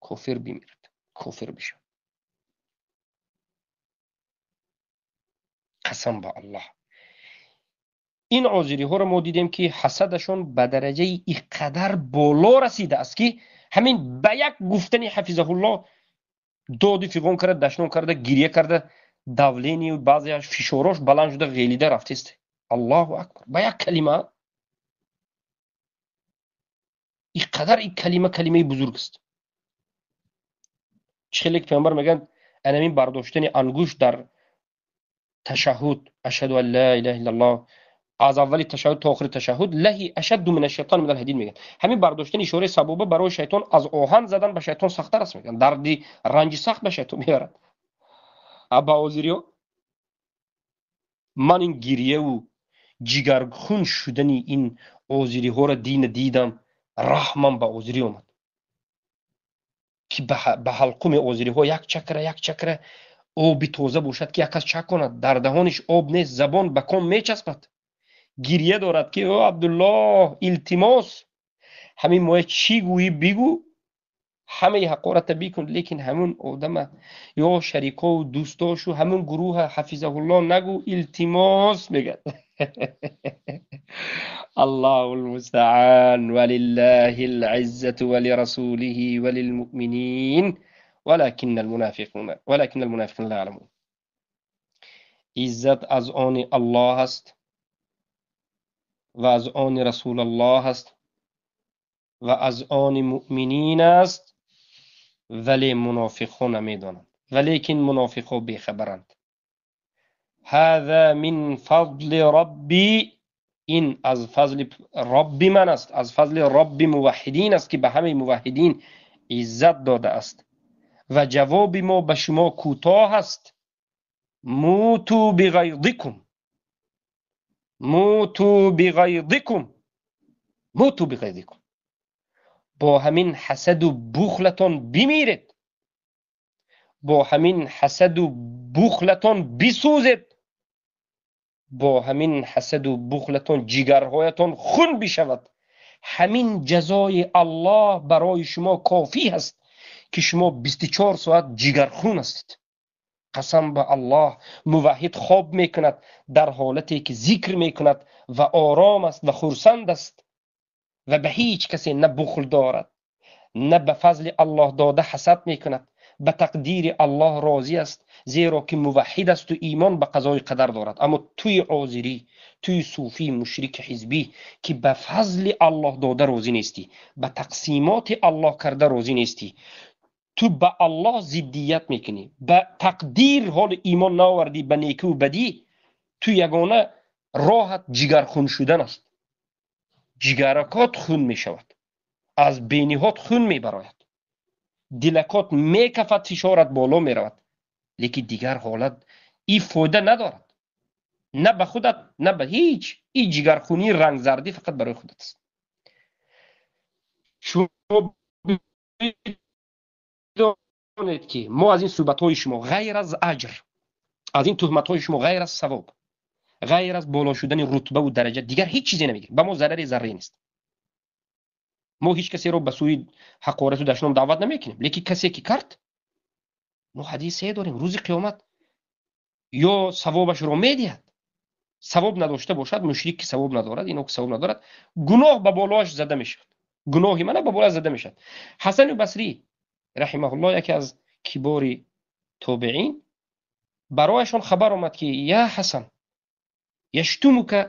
кофир бимирад, кофир бишавад. Қасам ба Аллоҳ, Ин озириҳоро мо дидем, ки ҳасадашон ба дараҷаи иқадар боло расидааст, ки ҳамин ба як гуфтани ҳафизаҳуллоҳ доди фиғон карда, дашном карда, гиря карда, давление баъзеаш фишорош баланд шуда, ғелида рафтест. Аллоҳу акбар! Ба як калима иқадар ин калима калимаи бузург аст. Чӣ хеле ки паёмбар мегӯянд, анамин бардоштани ангушт дар ташаҳҳуд, ашҳаду ан ла илаҳа иллаллоҳ, аз аввали ташаҳҳуд то охири ташаҳҳуд, лаҳи ашадду мин ашшайтони минал ҳадид мегӯянд. Ҳамин бардоштани ишораи сабоба барои шайтон аз оҳан задан ба шайтон сахттар аст мегӯянд. Дарди ранҷи сахт ба шайтон меорад. Ба озириё ман ин гирьяву ҷигархун шудани ин озириҳоро дина дидам, раҳмам ба озирӣ омад, ки ба ҳалқуми озириҳо як чакра, як чакра оби тоза бошад, ки як кас чак конад. Дар даҳониш об нест, забон ба ком мечаспад, гирья дорад, ки о Абдуллоҳ, илтимос, ҳамин моя чӣ гӯӣ бигӯ, ҳамаи ҳақората бикун, лекин ҳамун одама ё шарикову дӯстошу ҳамун гурӯҳа ҳафизаҳуллоҳ нагӯ, илтимос мегӯяд. Аллоҳу лмустаан. Валиллаҳи лиззату валирасулиҳи валилмуъминин валакинна алмунофиқуна ла яъламун. Иззат аз они Аллоҳ аст ва аз они Расулаллоҳ аст ва аз они муъминин аст, вале мунофиқҳо намедонанд, валекин мунофиқҳо бехабаранд. Ҳаза мин фазли робби, ин аз фазли робби ман аст, аз фазли робби муваҳҳидин аст, ки ба ҳамаи муваҳҳидин иззат додааст. Ва ҷавоби мо ба шумо кӯтоҳ аст. Муту биғайзикум, муту биғайзикум, муту биғайзикум. Бо ҳамин ҳасаду бухлатон бимиред, бо ҳамин ҳасаду бухлатон бисӯзед, бо ҳамин ҳасаду бухлатон ҷигарҳоятон хун бишавад. Ҳамин ҷазои Аллоҳ барои шумо кофӣ аст, ки шумо 24 соат ҷигархун ҳастед. Қасам ба Аллоҳ, муваҳҳид хоб мекунад дар ҳолате ки зикр мекунад ва ором аст ва хурсанд аст ва ба ҳеҷ касе на бухл дорад, на ба фазли Аллоҳ дода ҳасад мекунад, ба тақдири Аллоҳ розӣ аст, зеро ки муваҳҳид асту имон ба қазои қадар дорад. Аммо туи озирӣ, туи суфӣ, мушрики ҳизбӣ, ки ба фазли Аллоҳ дода розӣ нестӣ, ба тақсимоти Аллоҳ карда розӣ нестӣ, ту ба Аллоҳ зиддият мекунӣ, ба тақдир ҳоли имон наовардӣ, ба некиву бадӣ, ту ягона роҳат ҷигархун шудан аст. Ҷигаракот хун мешавад, аз бениҳод хун мебарояд, дилакот мекафад, фишорат боло меравад, лекин дигар ҳолат и фоида надорад, на ба худат, на ба ҳеҷ. И ҷигархунии рангзардӣ фақат барои худат аст. Шумо бидонед, ки мо аз ин суҳбатҳои шумо ғайр аз аҷр, аз ин туҳматҳои шумо ғайр аз савоб, ғайр аз боло шудани рутбаву дараҷа дигар ҳеҷ чизе намегирем. Ба мо зарари зарре нест. Мо ҳеҷ касеро ба сӯи ҳақорату дашном даъват намекунем, лекин касе ки кард, мо ҳадисе дорем, рӯзи қиёмат ё савобашро медиҳад, савоб надошта бошад, мушрик ки савоб надорад, ино ки савоб надорад, гуноҳ ба болоаш зада мешавад, гуноҳи мана ба болоаш зада мешавад. Ҳасани Басрӣ раҳимаҳуллоҳ, яке аз кибори тобеин, барояшон хабар омад, ки я Ҳасан, яштумука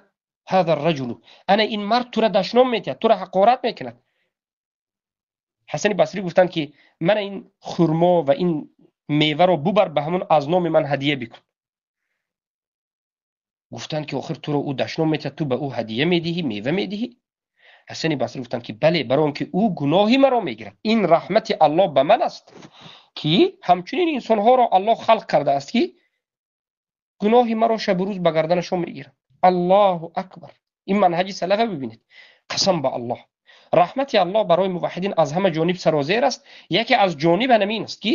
ҳаза раҷулу, ана ин мард тура дашном медиҳад, тура ҳақорат мекунад. Ҳасани Басрӣ гуфтанд, ки мана ин хурмо ва ин меваро бубар, ба ҳамон аз номи ман ҳадия бикун. Гуфтанд, ки охир туро ӯ дашном медиҳад, ту ба ӯ ҳадия медиҳӣ, мева медиҳӣ? Ҳасани Басрӣ гуфтанд, ки бале, барои он ки ӯ гуноҳи маро мегирад. Ин раҳмати Аллоҳ ба ман аст, ки ҳамчунин инсонҳоро Аллоҳ халқ кардааст, ки гуноҳи маро шабу рӯз ба гарданашон мегиранд. Аллоҳу акбар! Ин манҳаҷи салафа бибинед. Қасам ба Аллоҳ, раҳмати Аллоҳ барои муваҳҳидин аз ҳама ҷониб сарозер аст. Яке аз ҷониб ҳамин аст, ки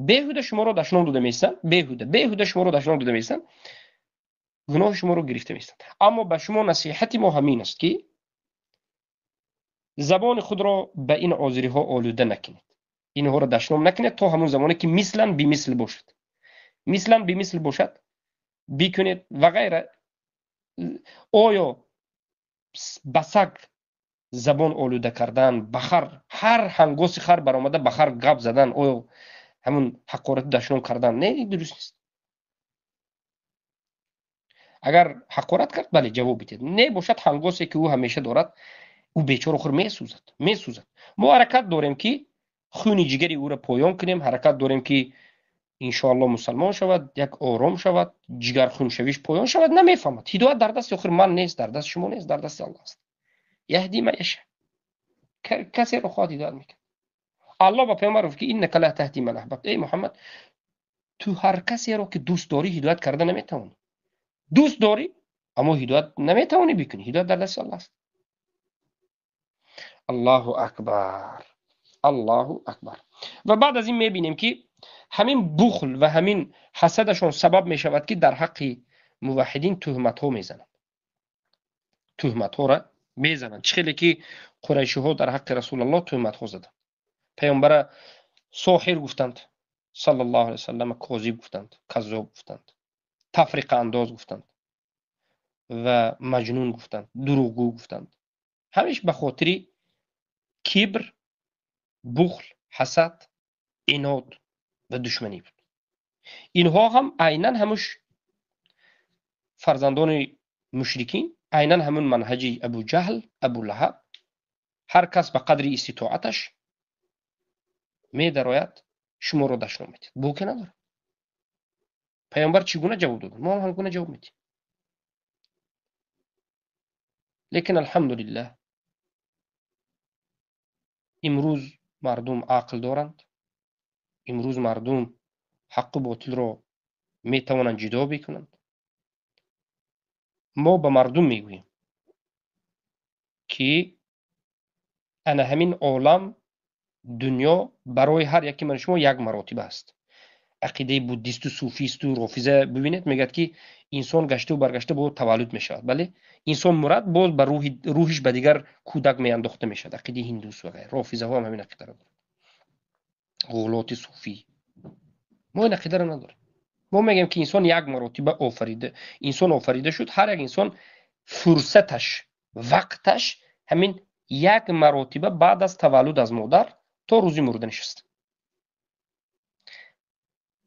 беҳуда шуморо дашном дода меистанд, беҳуда, беҳуда шуморо дашном дода меистанд, гуноҳи шуморо гирифта меистанд. Аммо ба шумо насиҳати мо ҳамин аст, ки забони худро ба ин озириҳо олуда накунед, инҳоро дашном накунед то ҳамон замоне ки мислан бимисл бошад, мислан бимисл бошад бикунед ва ғайра. Оё ба саг забон олуда кардан, ба хар, ҳар ҳангоси хар баромада ба хар гап задан, оё ҳамун ҳақорату дашном кардан? Не, дуруст нест. Агар ҳақорат кард, бале, ҷавоб бидиҳед. Не бошад, ҳангосе ки ӯ ҳамеша дорад, ӯ бечора охир месӯзад, месӯзад. Мо ҳаракат дорем, ки хуни ҷигари ӯро поён кунем, ҳаракат дорем, ки иншоаллоҳ мусалмон шавад, як ором шавад, ҷигархуншавиш поён шавад. Намефаҳмад. Ҳидоят дар дасти охир ман нест, дар дасти шумо нест, дар дасти Аллоҳ аст. Яҳди ма яша, касеро хоҳад ҳидоят мекунад. Аллоҳ ба паёмбар гуфт, ки иннака ла таҳди ман аҳбабт, эй Муҳаммад, ту ҳар касеро ки дӯст дорӣ ҳидоят карда наметавонӣ. Дӯст дорӣ, аммо ҳидоят наметавонӣ бикунӣ. Ҳидоят дар дасти Аллоҳ аст. Аллоҳу акбар, Аллоҳу акбар. Ва баъд аз ин мебинем, ки ҳамин бухл ва ҳамин ҳасадашон сабаб мешавад, ки дар ҳаққи муваҳҳидин туҳматҳо мезананд, туҳматҳоро мезананд. Чӣ хеле ки қурайшиҳо дар ҳаққи Расулаллоҳ туҳматҳо заданд, паёмбара соҳир гуфтанд, саллаллоҳу алайҳи васаллам, козиб гуфтанд, каззоб гуфтанд, тафриқаандоз гуфтанд ва маҷнун гуфтанд, дурӯғгӯ гуфтанд. Ҳамеш ба хотири кибр, бухл, ҳасад, инод ва душманӣ буд. Инҳо ҳам айнан ҳамуш фарзандони мушрикин, айнан ҳамун манҳаҷи Абу Ҷаҳл, Абу Лаҳаб. Ҳар кас ба қадри иститоаташ медарояд, шуморо дашном медиҳад, боке надорад. Паёмбар чӣ гуна ҷавоб доданд, мо ҳам ҳамгуна ҷавоб медиҳем. Лекин алҳамдулиллаҳ, имрӯз мардум ақл доранд, имрӯз мардум ҳаққу ботилро метавонанд ҷудо бикунанд. Мо ба мардум мегӯем, ки ана ҳамин олам, дунё барои ҳар яки ман шумо як маротиба аст. Ақидаи буддисту суфисту рофиза бибинед, мегӯяд, ки инсон гаштаву баргашта боз таваллуд мешавад. Бале, инсон мурад, боз ба рӯҳиш ба дигар кӯдак меандохта мешавад. Ақидаи ҳиндус ва ғайра, рофизаҳо ҳам ҳамин ақидаро доранд, ғулоти суфӣ. Мо ин ақидаро надорем. Мо мегӯем, ки инсон як маротиба офарида, инсон офарида шуд. Ҳар як инсон фурсаташ, вақташ ҳамин як маротиба баъд аз таваллуд аз модар то рӯзи мурданиш аст.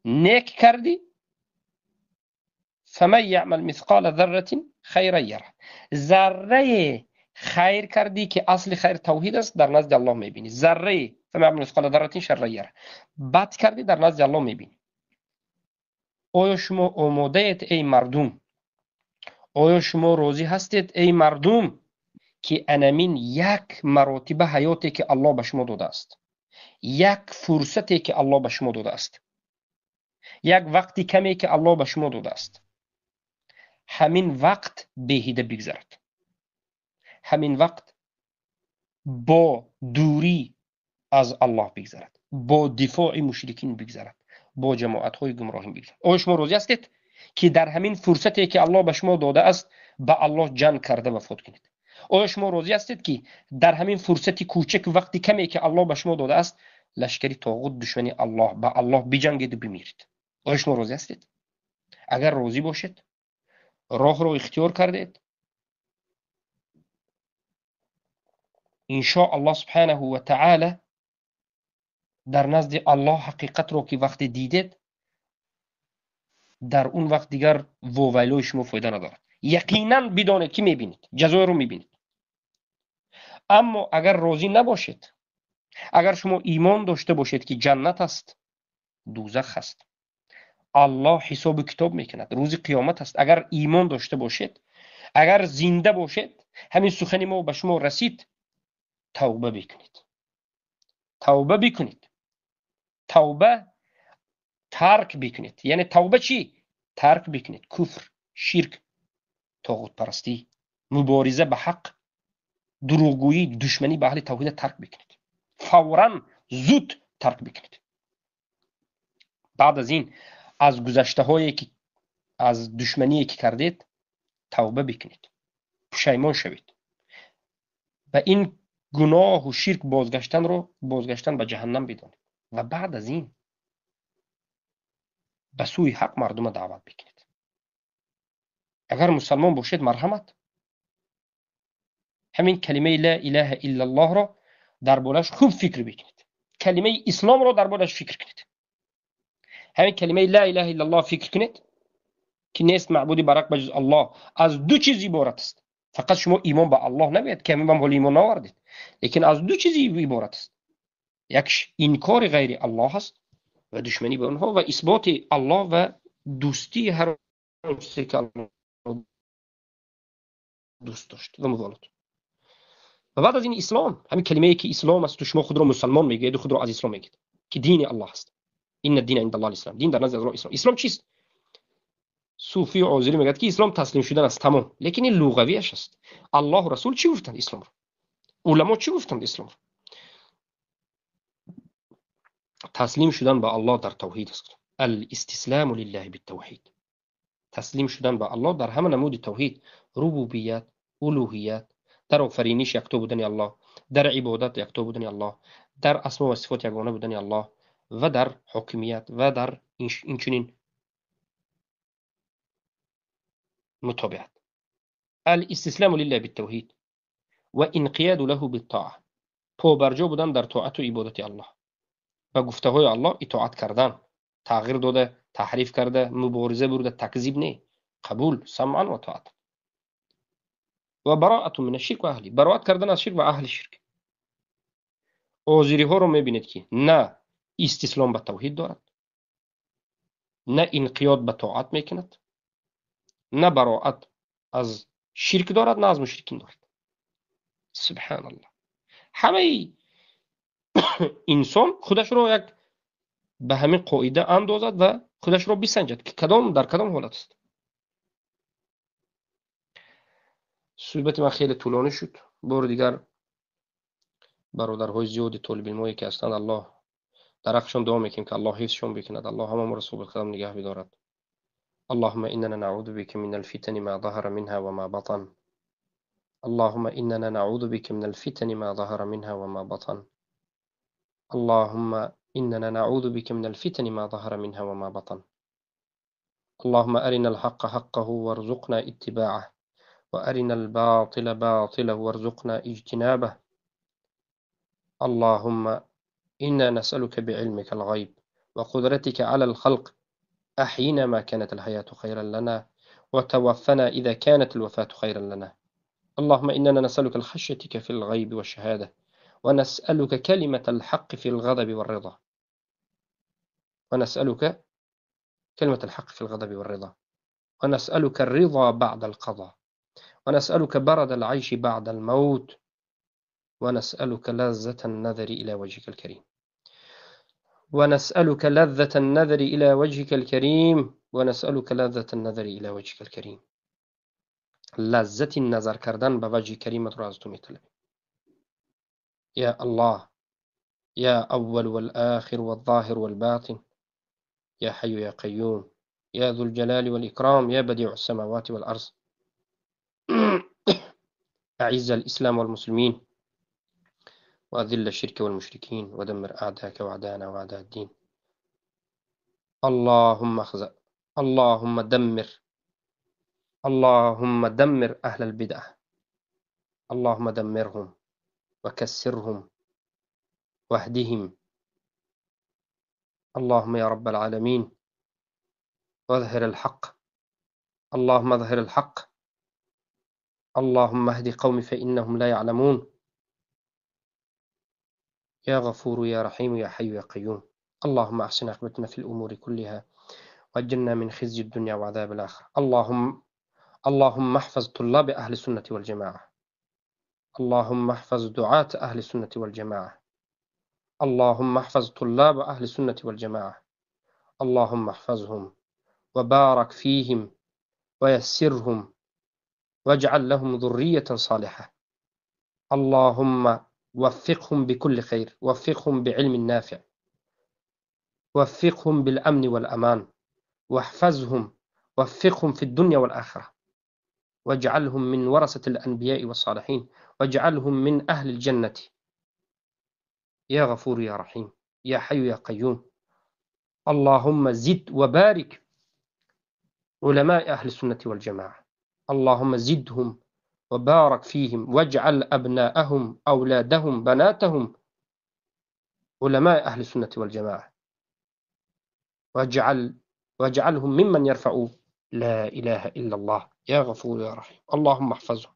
Нек кардӣ, фаман яъмал мисқола зарратин хайран яра, заррае хайр кардӣ, ки асли хайр тавҳид аст, дар назди Аллоҳ мебинӣ. Заррае, фаман яъмал мисқола зарратин шарран яра, бад кардӣ, дар назди Аллоҳ мебинӣ. Оё шумо омодаед, эй мардум? Оё шумо розӣ ҳастед, эй мардум, ки анамин як маротиба ҳаёте, ки Аллоҳ ба шумо додааст, як фурсате, ки Аллоҳ ба шумо додааст, як вақти каме, ки Аллоҳ ба шумо додааст, ҳамин вақт беҳида бигзарад, ҳамин вақт бо дурӣ аз Аллоҳ бигзарад, бо дифои мушрикин бигзарад, бо ҷамоатҳои гумроҳин бигзарад? Оё шумо розӣ ҳастед, ки дар ҳамин фурсате, ки Аллоҳ ба шумо додааст, ба Аллоҳ ҷанг карда вафот кунед? Оё шумо розӣ ҳастед, ки дар ҳамин фурсати кӯчаку вақти каме, ки Аллоҳ ба шумо додааст, лашкари тоғут, душмани Аллоҳ, ба Аллоҳ биҷангеду бимиред? Оё шумо розӣ ҳастед? Агар розӣ бошед, роҳро ихтиёр кардед, иншо Аллоҳ субҳанаҳу ва таъала дар назди Аллоҳ ҳақиқатро ки вақте дидед, дар он вақт дигар вовайлои шумо фоида надорад. Яқинан бидонед, ки мебинед, ҷазоеро мебинед. Аммо агар розӣ набошед, агар шумо имон дошта бошед, ки ҷаннат аст, дӯзах аст, Аллоҳ ҳисобу китоб мекунад, рӯзи қиёмат аст, агар имон дошта бошед, агар зинда бошед, ҳамин сухани мо ба шумо расид, тавба бикунед, тавба бикунед, тавба тарк бикунед. Яъне тавба чӣ? Тарк бикунед куфр, ширк, тоғутпарастӣ, мубориза ба ҳақ, дурӯғгӯӣ, душманӣ ба аҳли тавҳида тарк бикунед, фавран, зуд тарк бикунед. Баъд аз ин аз гузаштаҳое, ки аз душмание, ки кардед, тавба бикунед, пушаймон шавед ба ин гуноҳу ширк бозгаштанро бозгаштан ба ҷаҳаннам бидонед ва баъд аз ин ба сӯи ҳақ мардума даъват бикунед. Агар мусалмон бошед, марҳамат, ҳамин калимаи ла илаҳа иллаллоҳро дар борааш хуб фикр бикунед, калимаи исломро дар борааш фикр кунед, ҳамин калимаи ла илаҳа иллаллоҳ фикр кунед, ки нест маъбуди барҳақ ба ҷуз Аллоҳ, аз ду чиз иборат аст. Фақат шумо имон ба Аллоҳ нагӯед, ки ҳамин ҳол имон наовардед, лекин аз ду чиз иборат аст. Якш инкори ғайри Аллоҳ аст ва душманӣ ба онҳо, ва исботи Аллоҳ ва дӯстии ҳар он чизе ки Аллоҳ дӯст дошт ва муволот. Ва баъд аз ин ислом, ҳамин калимае ки ислом аст, шумо худро мусалмон мегӯед ва худро аз ислом мегӯед, ки дини Аллоҳ аст. Инна дина инда Аллоҳ ислом. Дин дар назди Аллоҳ ислом. Ислом чист? Суфи Озирӣ мегӯяд, ки ислом таслим шудан аст, тамом. Лекин ин луғавиаш аст. Аллоҳу Расул чӣ гуфтанд исломро? Уламо чӣ гуфтанд исломро? Таслим шудан ба Аллоҳ дар тавҳид аст. Ал-истисламу лиллаҳи биттавҳид. Таслим шудан ба Аллоҳ дар ҳама намуди тавҳид, рубубият, улуҳият, дар офариниш якто будани Аллоҳ, дар ибодат якто будани Аллоҳ, дар асмо ва сифот ягона будани Аллоҳ ва дар ҳокимият ва дар инчунин мутобиат. Ал-истисламу лиллаҳи биттавҳид ва инқияду лаҳу биттоа. Побарҷо будан дар тоату ибодати Аллоҳ, ба гуфтаҳои Аллоҳ итоат кардан, тағйир дода, таҳриф карда, мубориза бурда, такзиб не, қабул, самъан ва тоат. Ва бароату мина ширк ва аҳли, бароат кардан аз ширк ва аҳли ширк. Озириҳоро мебинед, ки на истислом ба тавҳид дорад, на инқиёд ба тоат мекунад, на бароат аз ширк дорад, на аз мушрикин дорад. Субҳаналлоҳ. Ҳамаи инсон худашро як ба ҳамин қоида андозад ва худашро бисанҷад, ки дар кадом ҳолат аст. Суҳбати ман хеле тӯлонӣ шуд. Бори дигар бародарҳои зиёди толибилмое ки ҳастанд, Аллоҳ дар ҳаққшон дуо мекунем, ки Аллоҳ ҳифзшон бикунад, Аллоҳ ҳамаро собит қадам нигаҳ бидорад. اللهم إننا نعوذ بك من الفتن ما ظهر منها وما بطن. اللهم إننا نعوذ بك من الفتن ما ظهر منها وما بطن. اللهم إننا نعوذ بك من الفتن ما ظهر منها وما بطن. اللهم أرنا الحق حقه وارزقنا اتباعه، وأرنا الباطل باطله وارزقنا اجتنابه. اللهم إنا نسألك بعلمك الغيب وقدرتك على الخلق، أحينا ما كانت الحياة خيرا لنا، وتوفنا إذا كانت الوفاة خيرا لنا. اللهم إننا نسألك الخشيتك في الغيب والشهادة، ونسألك كلمة الحق في الغضب والرضا، ونسألك كلمة الحق في الغضب والرضا، ونسألك الرضا بعد القضاء، ونسألك برد العيش بعد الموت، ونسألك لذة النظر إلى وجهك الكريم، ونسألك لذة النظر إلى وجهك الكريم، ونسألك لذة النظر إلى وجهك الكريم. لذة النظر کردن به وجه کریمت را از تو می‌طلبیم. یا الله، یا اول والآخر والظاهر والباطن، یا حی یا قیوم، یا ذو الجلال والإکرام، یا بدیع السماوات والأرض. أعز الإسلام والمسلمين، وأذل الشرك والمشركين، ودمر أعداءك وأعداءنا وأعداء الدين. اللهم اخزأ، اللهم دمر، اللهم دمر أهل البدعة، اللهم دمرهم وكسرهم واهدهم. اللهم يا رب العالمين واظهر الحق، اللهم اظهر الحق، اللهم اهد قومي فإنهم لا يعلمون. يا غفور يا رحيم يا حي يا قيوم، اللهم أحسن عاقبتنا في الأمور كلها، وأجرنا من خزي الدنيا وعذاب الآخرة. اللهم احفظ طلاب أهل السنة والجماعة، اللهم احفظ دعاة أهل السنة والجماعة، اللهم احفظ طلاب أهل السنة والجماعة، اللهم احفظهم وبارك فيهم ويسرهم واجعل لهم ذرية صالحة. اللهم وفقهم بكل خير، وفقهم بعلم نافع، وفقهم بالأمن والأمان، واحفظهم، وفقهم في الدنيا والآخرة، واجعلهم من ورثة الأنبياء والصالحين، واجعلهم من أهل الجنة. يا غفور يا رحيم يا حي يا قيوم، اللهم زد وبارك علماء أهل السنة والجماعة، اللهم زدهم وبارك فيهم واجعل أبناءهم أولادهم بناتهم علماء أهل السنة والجماعة، واجعلهم ممن يرفعوا لا إله إلا الله يا غفور يا رحيم. اللهم احفظهم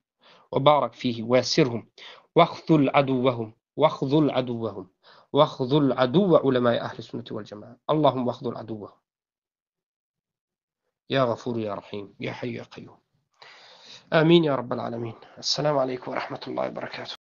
وبارك فيه واسرهم واخذل عدوهم واخذل عدوهم واخذل عدو علماء أهل السنة والجماعة. اللهم واخذل عدوهم يا غفور يا رحيم يا حي يا قيوم. آمين يا رب العالمين. السلام عليكم ورحمة الله وبركاته.